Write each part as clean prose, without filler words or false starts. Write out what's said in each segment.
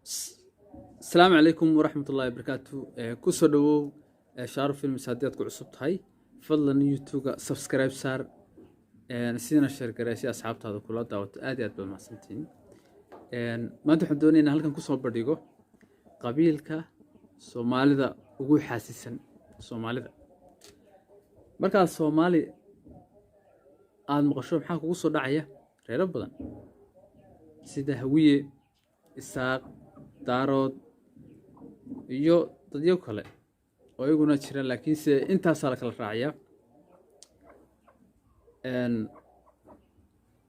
Asalaamu calaykum waraxmat ullahi wabarakaatu. Kusoo dhawow Shaarub Films. Haddii aad ku cusub tahay, fadlan YouTube-ga subscribe saar, sidana share garee si asxaabtaada kula daawato. Aad iyo aad baad mahadsantihiin. Maanta waxaan doonaynaa halkan kusoo bandhigo qabiilka Soomaalida ugu xaasisan. Soomaalida markaad Soomaali aada maqasho, maxaa kugu soo dhacaya? Reero badan sida Hawiye, Isaaq, Daarood iyo dadyo kale oo iyaguna jira, laakiinse intaasaa la kala raaciyaa.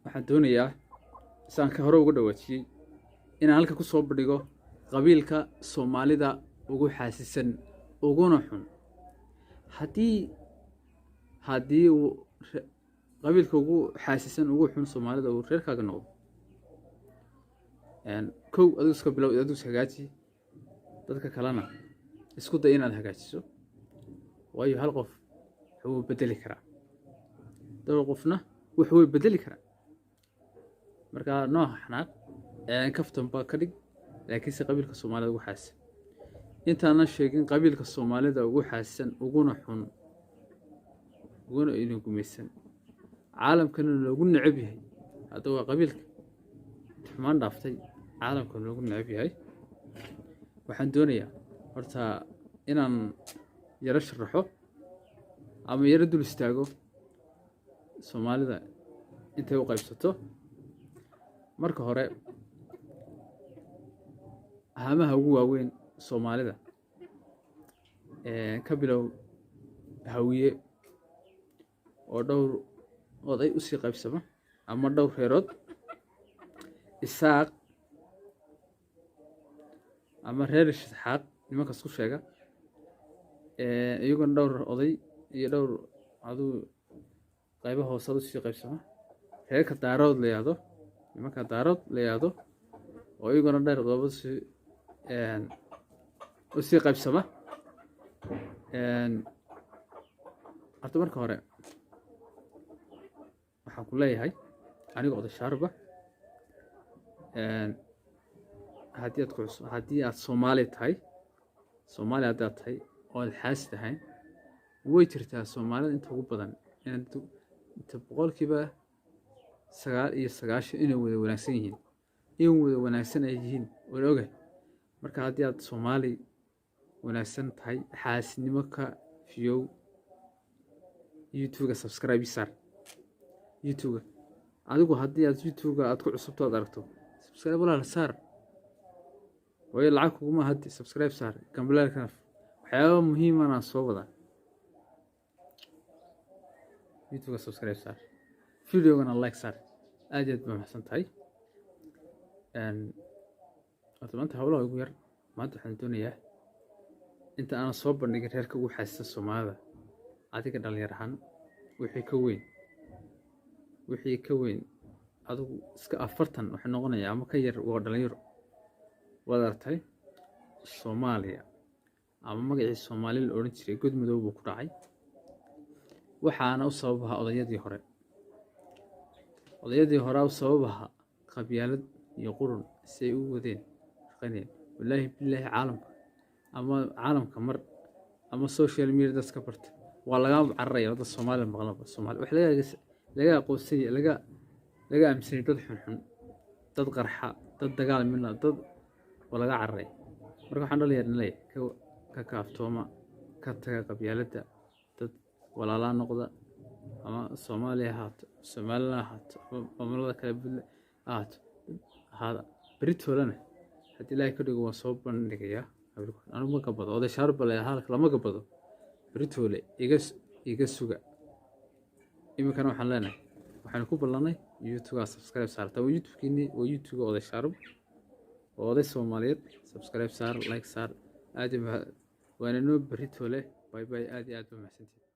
Waxaan doonayaa, saan ka hore uga dhawaajiyey, inaan halka kusoo bandhigo qabiilka Soomaalida ugu xaasisan uguna xun. Haddii uu qabiilka ugu xaasisan ugu xun Soomaalida uu reerkaaga noqdo, kow adigu iska bilow, adigu is hagaaji, dadka kalena isku day inaad hagaajiso. Waayo, hal qof wuxuu bedeli karaa dhowr qofna wuxuu way bedeli karaa. Marka nooca xanaaq kaftan ba ka dhig, laakiinse qabiilka Soomaalida ugu xaasisan, intaanan sheegin qabiilka Soomaalida ugu xaasisan uguna xun uguna idin gumaysan, caalamkana loogu necab yahay, hadda waa qabiilka xumaan dhaaftay caalamka loogu necab yahay. Waxaan doonayaa horta inaan yaro sharaxo ama yaro dul istaago Soomaalida intay u qaybsato. Marka hore, hamaha ugu waaweyn Soomaalida ka bilow: Hawiye oo dhowr oday usii qaybsama ama dhowr reerood, Isaaq ama reer Isxaaq nimankaas ku sheega, iyaguna dhowr oday iyo dhowr aduu qaybo hoosaad usii qaybsama, reerka Daarood la yihahdo, nimanka Daarood la yihahdo oo iyaguna dheer qeybo sii usii qaybsama. Horta marka hore waxaan ku leeyahay, aniga oday Shaarba, haddii aad ku cusub, haddii aad Soomaali tahay, Soomaali haddaad tahay oo aad xaasid ahayn, way jirtaa Soomaalida inta ugu badan inaad inta 99% inay wada wanaagsan yihiin, in wada wanaagsan ay yihiin waan ogahay. Marka haddii aad Soomaali wanaagsan tahay, xaasidnimo ka fiyow. YouTube-ga subscribe saar. YouTube-ga adigu haddii aad YouTube-ga aad ku cusubto, aad aragto, subscribe walaal saar, waayo lacag kuguma haddi. Subscribe saar, gambaleelkana, waxyaaba muhiimana soo wadaa. YouTube-ga subscribe saar, videogana like saar. Aad iyo aad baa maxsan tahay. Horta maanta hawlaha ugu yar, maanta waxaan doonayaa inta aanan soo bandhigin reerka ugu xaasisa Soomaalida, adiga dhalinyar ahaan, wixii ka weyn adigu iska 40 wuxuu noqonayaa ama ka yar, waa dhalinyaro. Waad aragtay Soomaaliya ama magacii Soomaali la odhan jiray god madow buu ku dhacay. Waxaana u sababaha odayadii hore. Odayadii horea u sababaha, qabyaalad iyo qurun si ay u wadeen shaqaynayeen. Wallaahi bilaahi, caalamka ama caalamka mar ama social media dadka barta waa laga cararaya. Dad Soomaaliya maqlaba, Soomaali wax laga aqoonsanya, laga aaminsanay, dad xunxun, dad qarxa, dad dagaal mina, dad waa laga cararay. Marka waxaan dhalinyar leeyahay, ka kaaftooma, ka taga qabyaaladda, dad walaalaa noqda, ama Soomaaliya ahaato, Somaliland ahaato, ama maamulada kale Puntland ahaato ahaada. Beritoolana haddii Ilaahay ka dhigo waan soo bandhigayaa. Anigu ma gabado, oday Shaarba le halka lama gabado. Beritoole iga suga. Iminkana waxaan leenahay, waxaynu ku ballanay YouTube-ga subscribe saarta. Waa YouTube-kiini, waa YouTube-ga oday Shaarub, waa oday Soomaaliyeed. Subscribe saar, like saar. Aad iyo waana noo beritoole. Bye bye. Aad iyo aad ba mahadsantihin.